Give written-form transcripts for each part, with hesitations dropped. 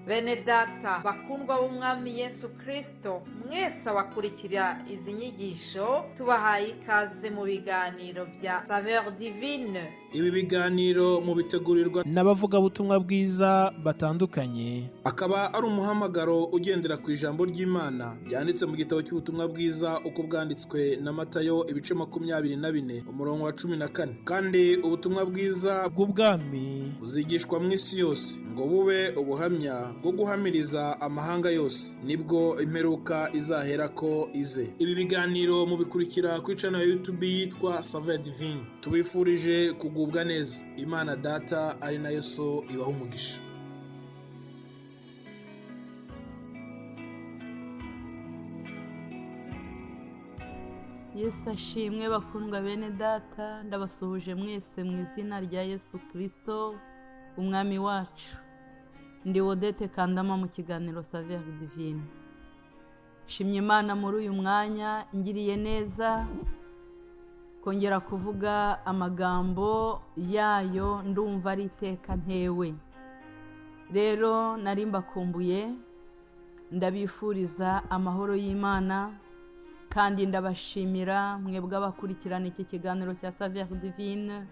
Bene data bakundwa b'Umwami Yesu Kristo, mwese abakurikira izi nyigisho, tubahaye ikaze mu biganiro bya Saveur Divine. Ibi biganiro mubitegurirwa n'abavugabutumwa bwiza batandukanye, akaba ari umuhamagaro ugendera ku ijambo ry'Imana ryanditse mu gitabo cy'ubutumwa bwiza uko bwanditswe na Matayo, ibice 24, umurongo wa 14. Kandi ubutumwa bwiza bw'ubwami buzigishwa mu isi yose ngo bube ubuhamya bwo guhamiriza amahanga yose, nibwo imperuka izaherako ize. Ibi biganiro mubikurikira kuri channel ya YouTube yitwa Saveur Divine. Tubifurije kugubwa neza. Imana Data ari nayo So ibaha umugisha. Yesu ashimwe. Bakundwa bene data, ndabasuhuje mwese mu izina rya Yesu Kirisito Umwami wacu. Ndi Wodete Kandama mu kiganiro Saveur Divine. Nshimye Imana muri uyu mwanya ingiriye neza kongera kuvuga amagambo yayo, ndumva ari iteka ntewe. Rero nari mbakumbuye, ndabifuriza amahoro y'Imana kandi ndabashimira mwebwe abakurikirana iki kiganiro cya Saveur Divine,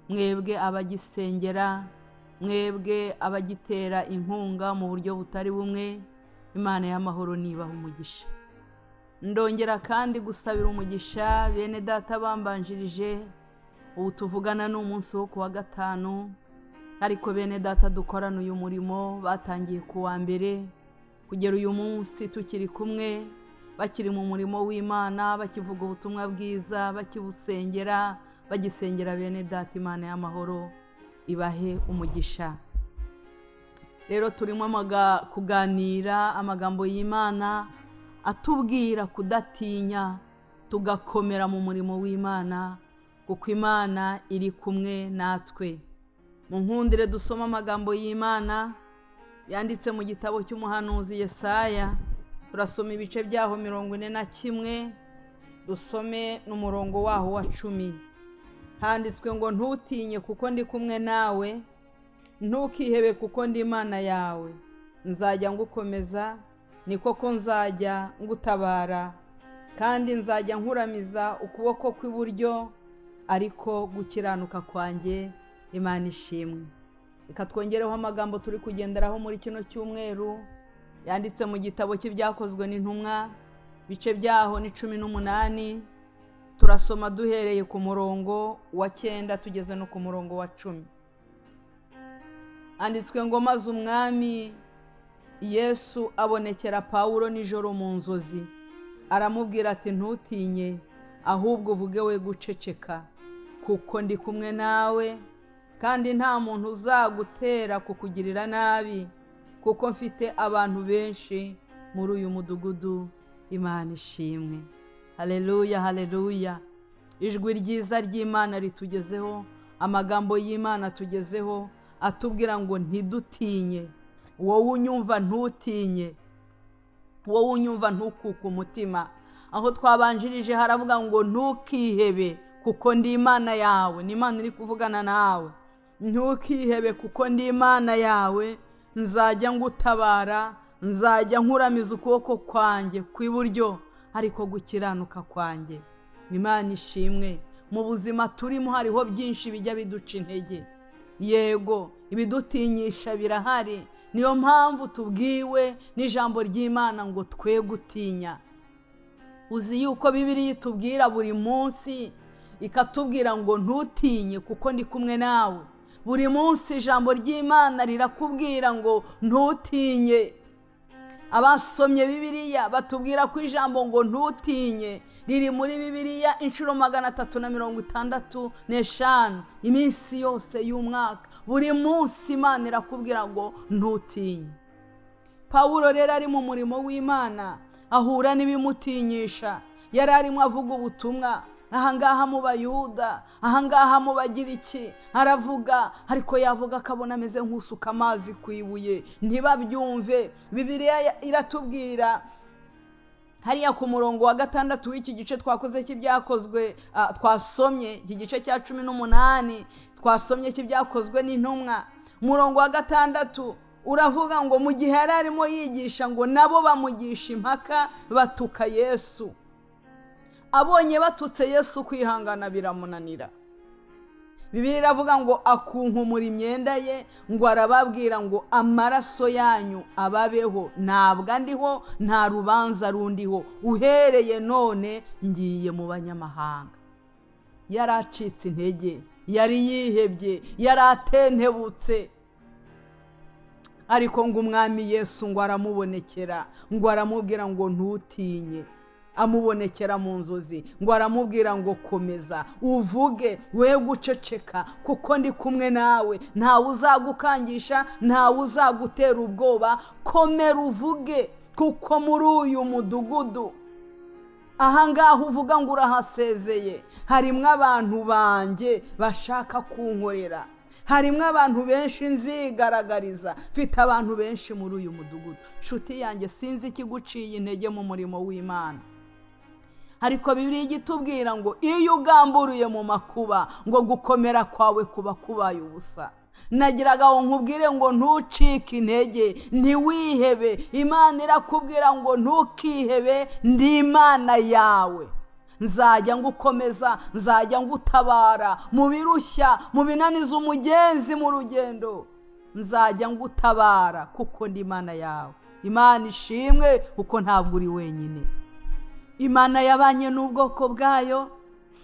mwebwe abagisengera, mwebwe abagitera inkunga mu buryo butari bumwe. Imana y'amahoro nibaha umugisha. Ndongera kandi gusabira umugisha bene data bambanjirije. Ubu tuvugana ni umunsi wo kuwa gatanu, ariko bene data dukorana uyu murimo batangiye kuwa mbere kugera uyu munsi tukiri kumwe, bakiri mu murimo w'Imana, bakivuga ubutumwa bwiza, bakibusengera, bagisengera bene data. Imana y'amahoro ibahe umugisha. Rero turimo kuganira amagambo y'Imana atubwira kudatinya, tugakomera mu murimo w'Imana kuko Imana iri kumwe natwe. Mu nkundire dusoma amagambo y'Imana yanditse mu gitabo cy'umuhanuzi Yesaya. Turasoma ibice byaho 41, dusome n'umurongo waho wa 10. Handitswe ngo: ntutinye kuko ndi kumwe nawe, ntukihebe kuko ndi Imana yawe, nzajya ngukomeza, ni koko nzajya ngutabara, kandi nzajya nkuramiza ukuboko kw'iburyo, ariko gukiranuka kwanjye. Imana ishimwe. Reka twongereho amagambo turi kugenderaho muri kino cyumweru yanditse mu gitabo cy'ibyakozwe n'intumwa, bice byaho ni 18. Turasoma duhereye ku murongo wa 9 tugeze no ku murongo wa 10. Handitswe ngo: maze Umwami Yesu abonekera Pawulo nijoro mu nzozi, aramubwira ati: ntutinye, ahubwo uvuge we guceceka, kuko ndi kumwe nawe, kandi nta muntu uzagutera kukugirira nabi, kuko mfite abantu benshi muri uyu mudugudu. Imana ishimwe. Haleluya, haleluya. Ijwi ryiza ry'Imana ritugezeho, amagambo y'Imana tugezeho, atubwira ngo ntidutinye. Wowe unyumva ntutinye, wowe unyumva ntukuke umutima. Aho twabanjirije haravuga ngo ntukihebe kuko ndi Imana yawe. Ni Imana iri kuvugana nawe. Ntukihebe kuko ndi Imana yawe, nzajya ngutabara, nzajya nkuramiza ukuboko kwanjye kw'iburyo, ariko gukiranuka kwanjye. Imana ishimwe. Mu buzima turimo hariho byinshi bijya biduca intege, yego ibidutinyisha birahari. Niyo mpamvu tubwiwe n'ijambo ry'Imana ngo twe gutinya. Uzi yuko Bibiliya itubwira buri munsi ikatubwira ngo ntutinye kuko ndi kumwe nawe. Buri munsi ijambo ry'Imana rirakubwira ngo ntutinye. Abasomye Bibiliya batubwira ko ijambo ngo ntutinye riri muri Bibiliya inshuro 365, iminsi yose y'umwaka. Buri munsi Imana irakubwira ngo ntutinye. Pawulo rero ari mu murimo w'Imana ahura n'ibimutinyisha. Yari arimo avuga ubutumwa ahangaha mu Bayuda, ahangaha mu Bagiriki, aravuga, ariko yavuga akabona ameze nk'usuka amazi ku ibuye, ntibabyumve. Bibiliya iratubwira hariya ku murongo wa 6 w'iki gice twakoze cy'ibyakozwe, twasomye iki gice cya 18 twasomye cy'ibyakozwe n'intumwa, umurongo wa 6. uravuga ngo mu gihe yari arimo yigisha ngo nabo bamugisha impaka batuka Yesu. Abonye batutse Yesu kwihangana biramunanira. Bibiliya iravuga ngo akunkumura imyenda ye, ngo arababwira ngo amaraso yanyu ababeho, ntabwo andiho, nta rubanza rundiho, uhereye none ngiye mu banyamahanga. Yari acitse intege, yari yihebye, yari atentebutse, ariko ngo umwami Yesu ngo aramubonekera, ngo aramubwira ngo ntutinye. Amubonekera mu nzozi, ngo aramubwira ngo komeza uvuge, we guceceka, kuko ndi kumwe nawe, ntawe uzagukangisha, ntawe uzagutera ubwoba, komera uvuge, kuko muri uyu mudugudu ahangaha uvuga ngo urahasezeye, harimo abantu banjye bashaka kunkorera, harimo abantu benshi nzigaragariza, mfite abantu benshi muri uyu mudugudu. Nshuti yanjye, sinzi ikiguciye intege mu murimo w'Imana, ariko Bibiliya igitubwira ngo iyo ugamburuye mu makuba, ngo gukomera kwawe kuba kubaye ubusa. Nagiraga ngo nkubwire ngo ntucike intege, ntiwihebe. Imana irakubwira ngo ntukihebe, ndi Imana yawe, nzajya ngukomeza, nzajya ngutabara mu birushya, mu binaniza umugenzi mu rugendo, nzajya ngutabara kuko ndi Imana yawe. Imana ishimwe kuko ntabwo uri wenyine. Imana yabanye n'ubwoko bwayo.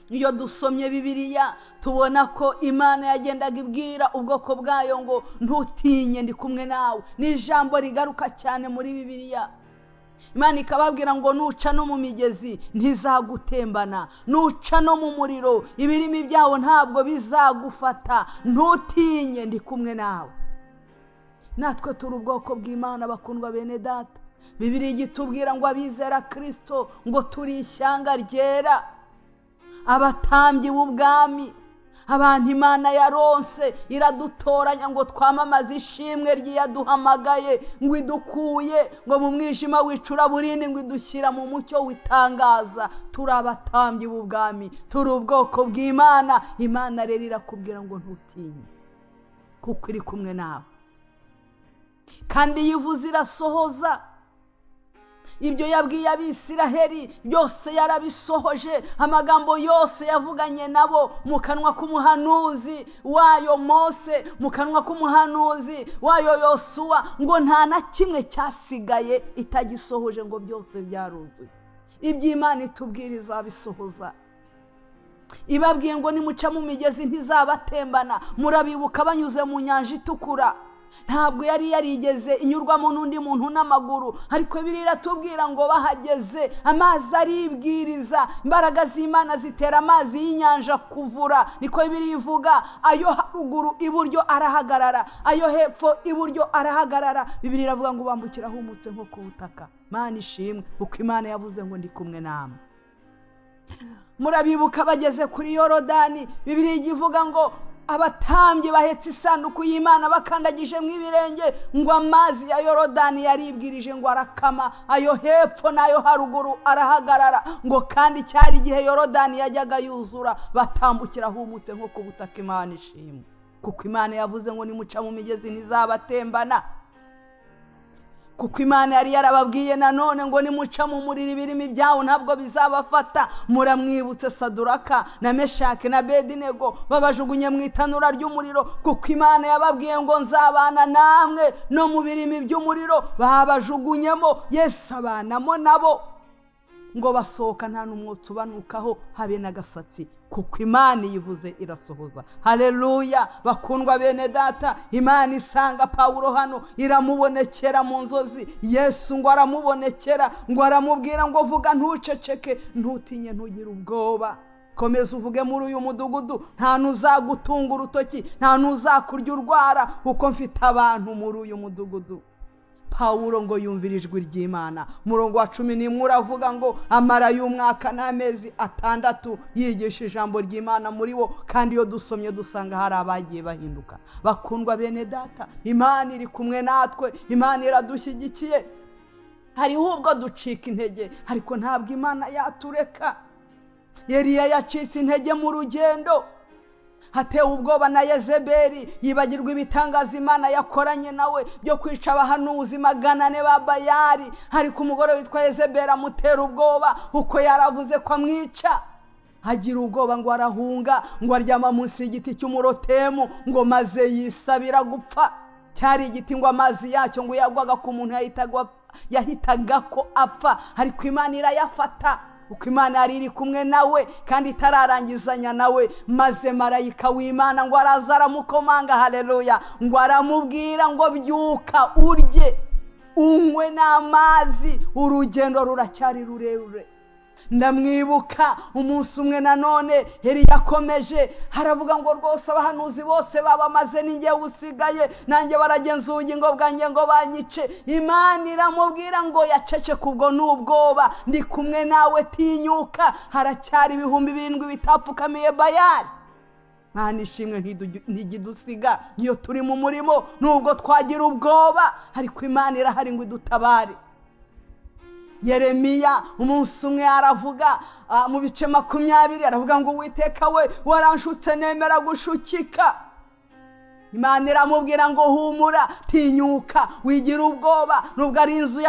Iyo dusomye Bibiliya tubona ko Imana yagendaga ibwira ubwoko bwayo ngo ntutinye, ndi kumwe nawe. Ni ijambo rigaruka cyane muri Bibiliya. Imana ikababwira ngo nuca no mu migezi ntizagutembana, nuca no mu muriro ibirimi byawo ntabwo bizagufata, ntutinye, ndi kumwe nawe. Natwe turi ubwoko bw'Imana bakundwa bene data. Bibiliya igitubwira ngo abizera Kristo ngo turi ishyanga ryera, abatambyi b'ubwami, abantu Imana yaronse iradutoranya ngo twamamaze ishimwe ry'iyaduhamagaye, ngo idukuye ngo mu mwijima w'icuraburindi, ngo idushyira mu mucyo w'itangaza. Turi abatambyi b'ubwami, turi ubwoko bw'Imana. Imana rero irakubwira ngo ntutinye, kuko iri kumwe nawe, kandi iyo ivuze irasohoza. Ibyo yabwiye Abisiraheli byose yarabisohoje, amagambo yose yavuganye nabo mu kanwa k'umuhanuzi wayo Mose, mu kanwa k'umuhanuzi wayo Yosuwa, ngo nta na kimwe cyasigaye itagisohoje, ngo byose byaruzuye. Iby'Imana itubwira izabisohoza. Ibabwiye ngo nimuca mu migezi ntizabatembana, murabibuka banyuze mu nyanja itukura, ntabwo yari yarigeze inyurwamo n'undi muntu n'amaguru, ariko Bibiliya iratubwira ngo bahageze amazi aribwiriza, imbaraga z'Imana zitera amazi y'inyanja kuvura, niko Bibiliya ivuga. Ayo haruguru iburyo arahagarara, ayo hepfo iburyo arahagarara. Bibiliya iravuga ngo bambukira ahumutse nko ku butaka. Imana ishimwe kuko Imana yavuze ngo ndi kumwe namwe. Murabibuka bageze kuri Yorodani, Bibiliya ivuga ngo abatambyi bahetse isanduku y'Imana bakandagije mu ibirenge, ngo amazi ya Yorodani yaribwirije ngo arakama, ayo hepfo n'ayo haruguru arahagarara, ngo kandi cyari igihe Yorodani yajyaga yuzura, batambukira ahumutse nko ku butaka. Imana ishimwe kuko Imana yavuze ngo nimuca mu migezi ntizabatembana, kuko Imana yari yarababwiye nanone ngo nimuca mu muriro ibirimi byawo ntabwo bizabafata. Muramwibutse Saduraka na Meshaki na Abedinego babajugunye mu itanura ry'umuriro, kuko Imana yababwiye ngo nzabana namwe no mu birimi by'umuriro, babajugunyemo, Yesu abanamo nabo, ngo basohoka nta n'umwotsi ubanukaho habe n'agasatsi, kuko Imana iyivuze irasohoza. Haleluya bakundwa bene data. Imana isanga Pawulo hano iramubonekera mu nzozi, Yesu ngo aramubonekera, ngo aramubwira ngo vuga ntuceceke, ntutinye, ntugire ubwoba, komeza uvuge muri uyu mudugudu, nta n'uzagutunga urutoki, nta n'uzakurya urwara, kuko mfite abantu muri uyu mudugudu. Pawulo ngo yumvira ijwi ry'Imana. Murongo wa 11 uravuga ngo amara y'umwaka n'amezi 6 yigisha ijambo ry'Imana muri bo, kandi iyo dusomye dusanga hari abagiye bahinduka. Bakundwa bene data, Imana iri kumwe natwe, Imana iradushyigikiye. Hariho ubwo ducika intege, ariko ntabwo Imana yatureka. Eliya yacitse intege mu rugendo, Atewe ubwoba na Yezebeli, yibagirwa ibitangaza Imana yakoranye nawe byo kwica abahanuzi 400 ba Bayali. Ariko umugore witwa Yezebeli amutera ubwoba uko yaravuze ko amwica. Agira ubwoba ngo arahunga, ngo aryama munsi y'igiti cy'umurotemu, ngo maze yisabira gupfa. Cyari igiti ngo amazi yacyo ngo yagwaga ku muntu yahitaga ko apfa, ariko Imana irayafata uko Imana yari iri kumwe nawe kandi itararangizanya nawe. Maze marayika w'Imana ngo araza aramukomanga, haleluya, ngo aramubwira ngo byuka urye unywe n'amazi, urugendo ruracyari rurerure. Ndamwibuka umunsi umwe nanone Eliya yakomeje aravuga ngo rwose abahanuzi bose babamaze ninjye usigaye, nanjye baragenza ubugingo bwanjye ngo banyice. Imana iramubwira ngo yaceceke ubwo n'ubwoba, ndi kumwe nawe, tinyuka, haracyari 7,000 bitapfukamiye Bayali. Imana ishimwe ntigidusiga iyo turi mu murimo, nubwo twagira ubwoba, ariko Imana irahari ngo idutabare. Yeremiya umunsi umwe aravuga mu bice 20, aravuga ngo Uwiteka we waranshutse nemera gushukika. Imana iramubwira ngo humura, tinyuka, wigira ubwoba, nubwo ari inzu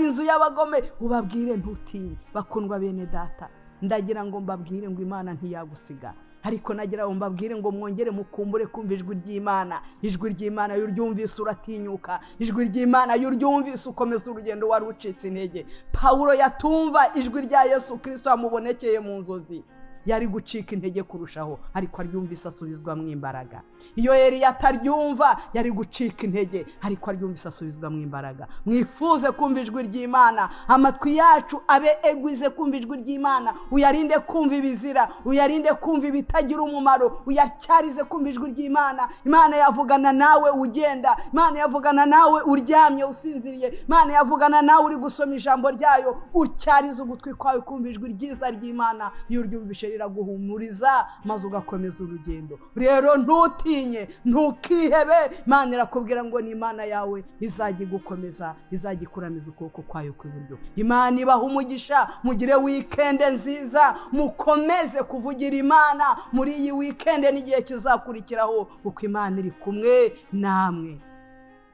inzu y'abagome, ubabwire ntutinye. Bakundwa bene data, ndagira ngo mbabwire ngo Imana ntiyagusiga, ariko nagira ngo mbabwire ngo mwongere mukumbure kumva ijwi ry'Imana. Ijwi ry'Imana iyo uryumvise uratinyuka, ijwi ry'Imana iyo uryumvise ukomeza urugendo wari ucitse intege. Pawulo yatumva ijwi rya Yesu Kristo amubonekeye mu nzozi, yari gucika intege kurushaho, ariko aryumvise asubizwamo imbaraga. Iyo Eliya ataryumva yari gucika intege, ariko aryumvise asubizwamo imbaraga. Mwifuze kumva ijwi ry'Imana, amatwi yacu abe egwize kumva ijwi ry'Imana, uyarinde kumva ibizira, uyarinde kumva ibitagira umumaro, uyacyarize kumva ijwi ry'Imana. Imana yavugana nawe ugenda, Imana yavugana nawe uryamye usinziriye, Imana yavugana nawe uri gusoma ijambo ryayo. Ucyarize ugutwi kwawe kumva ijwi ryiza ry'Imana, iyo uryumvise riraguhumuriza maze ugakomeza urugendo. Rero ntutinye, ntukihebe, Imana irakubwira ngo ni Imana yawe izajya igukomeza, izajya ikuramiza ukuboko kwayo kw'iburyo. Imana ibaha umugisha, mugire wikende nziza, mukomeze kuvugira Imana muri iyi wikende n'igihe kizakurikiraho, kuko Imana iri kumwe namwe.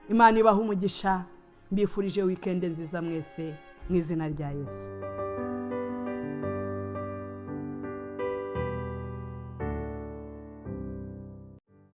Imana ibaha umugisha, mbifurije wikende nziza mwese mu izina rya Yesu.